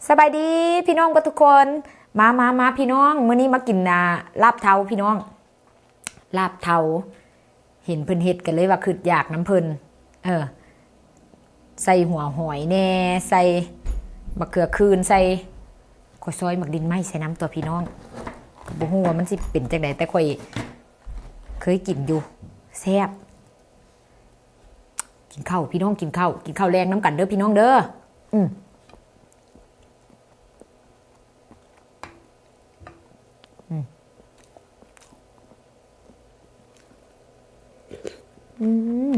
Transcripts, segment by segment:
ສະບາຍດີພີ່ນ້ອງເບິດທຸກຄົນ ມາ ມາ ມາພີ່ນ້ອງ ມື້ນີ້ມາກິນ ອ່າ ລາບເທົາພີ່ນ້ອງ ລາບເທົາ ເຫັນເພິ່ນເຮັດກໍເລີຍວ່າຄຶດຢາກນຳເພິ່ນ ເອີ ໃສ່ຫົວຫອຍແດ່ ໃສ່ບັກເຂືອຂື່ນ ໃສ່ ຂ້ອຍຊອຍໝາກດິນໄມ້ໃສ່ນຳຕົວະພີ່ນ້ອງ ບໍ່ຮູ້ວ່າມັນຊິເປັນຈັ່ງໃດ ແຕ່ຂ້ອຍເຄີຍກິນຢູ່ ແຊບ. ກິນເຂົ້າພີ່ນ້ອງ ກິນເຂົ້າ ກິນເຂົ້າແລງນຳກັນເດີພີ່ນ້ອງເດີ ອືມ ອືມ ອືມ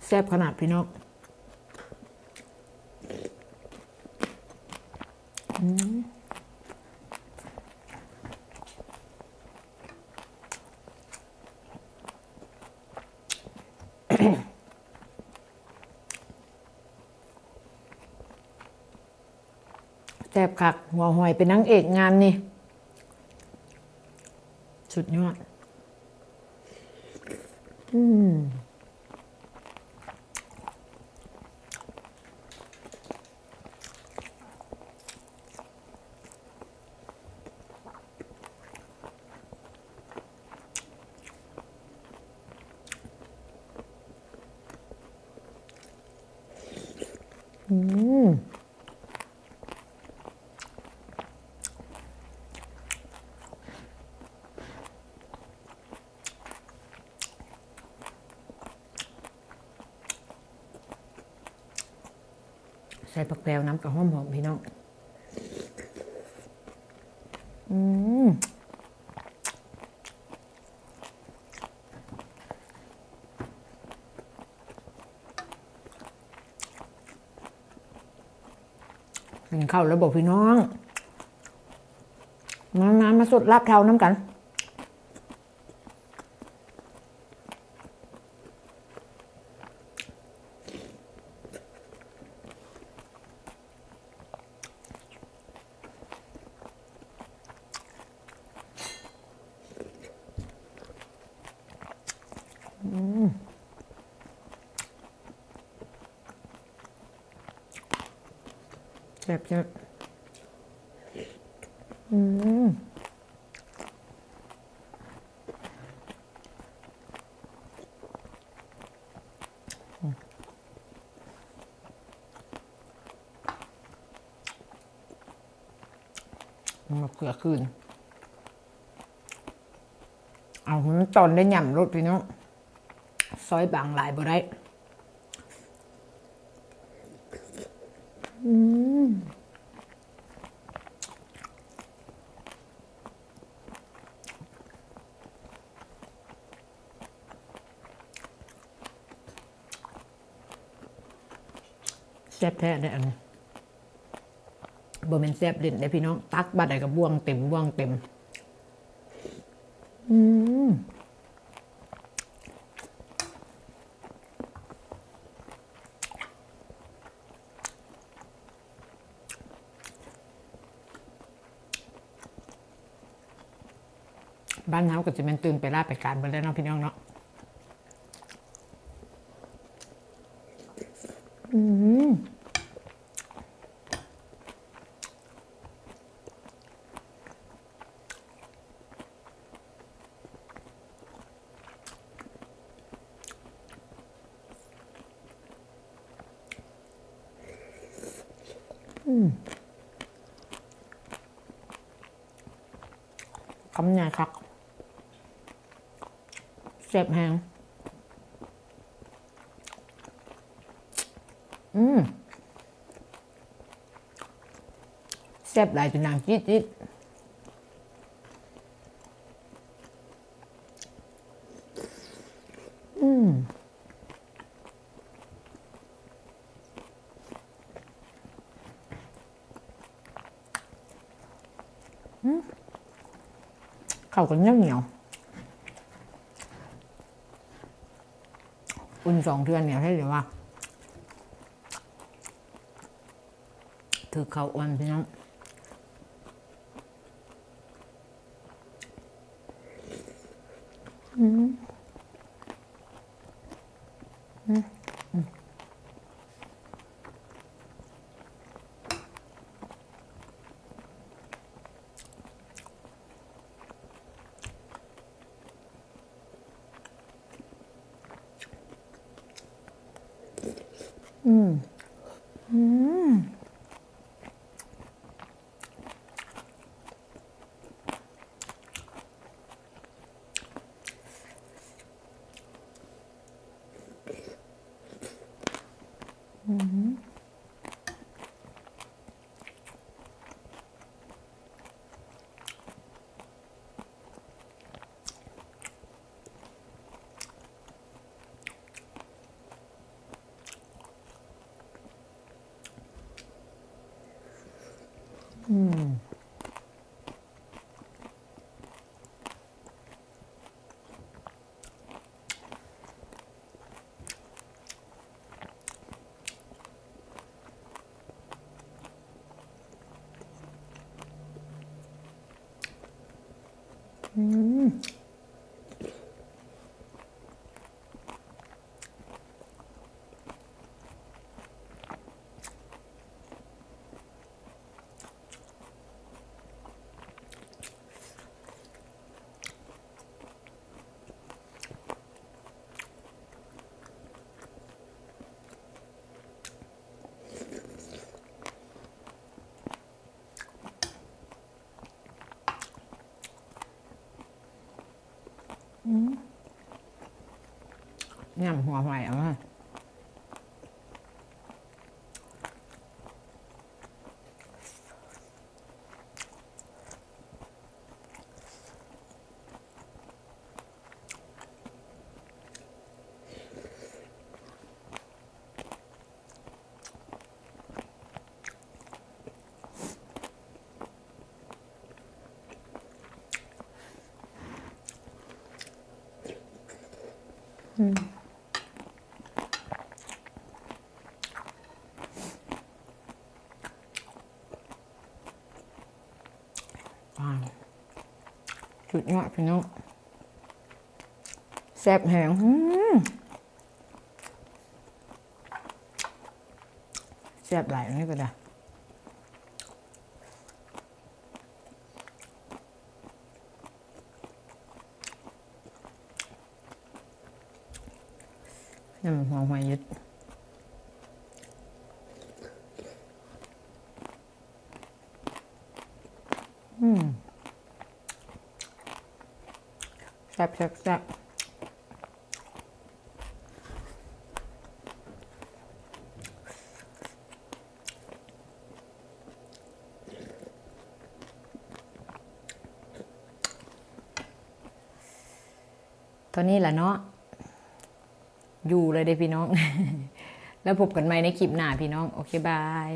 ແຊບຂະໜາດພີ່ນ້ອງ. ອືມ ແຊບຄັກ ຫົວຫອຍເປັນນາງເອກງານນີ້ ສຸດຍອດ ອືມ. ອືມ ໃສ່ຜັກແພວນຳກໍຫອມໆ ພີ່ນ້ອງ ອືມ. ກິນເຂົ້າແລ້ວບໍ່ພີ່ນ້ອງ ມາ ມາ ມາສົດລາບເທົານຳກັນ. ອືມ ແຊບໆ ອືມ. ມະເຂືອຂື່ນ ເອົາໃຫ້ມັນຕອນໄດ້ຫຍ້ຳໂລດພີ່ນ້ອງ ຊອຍບາງຫຼາຍບໍ່ໄດ້ ອືມ. ແຊບແທ້ເດ້ອັນນີ້ ບໍ່ແມ່ນແຊບຫຼິ້ນເດ້ພີ່ນ້ອງ ຕັກບາດໃດກໍບ່ວງເຕັມ ບ່ວງເຕັມ ອືມ. ບ້ານເຮົາກໍຈະແມ່ນຕື່ນໄປລາໄປການເບິດແລ້ວເນາະ ພີ່ນ້ອງເນາະ ອືມ. ອືມ ຄຳໃຫຍ່ຄັກ ແຊບແຮງ ອືມ. ແຊບຫຼາຍຈົນໜັງຈີດໆ ອືມ ອືມ ເຂົ້າກໍໜຽວໆ ອຸ່ນສອງເທື່ອໜຽວແທ້ເດວ່າ. ຖືເຂົ້າອ່ອນພີ່ນ້ອງ ອືມ. ອືມ ອືມ ອືມ ອືມ. ອືມ ອືມ. ອືມ ຍຳຫົວຫອຍເອົາມາ. ອືມ ອ່າ ສຸດຍອດພີ່ນ້ອງ ແຊບແຮງ ອືມ ແຊບຫຼາຍ ອັນນີ້ກໍໄດ້ ຍຳຫົວຫອຍເດັດ ອືມ ແຊບໆໆ. ເທົ່ານີ້ລະເນາະ ຢູ່ເລີຍເດ້ພີ່ນ້ອງ ແລ້ວພົບກັນໃໝ່ໃນຄລິບໜ້າພີ່ນ້ອງ ໂອເຄ ບາຍ.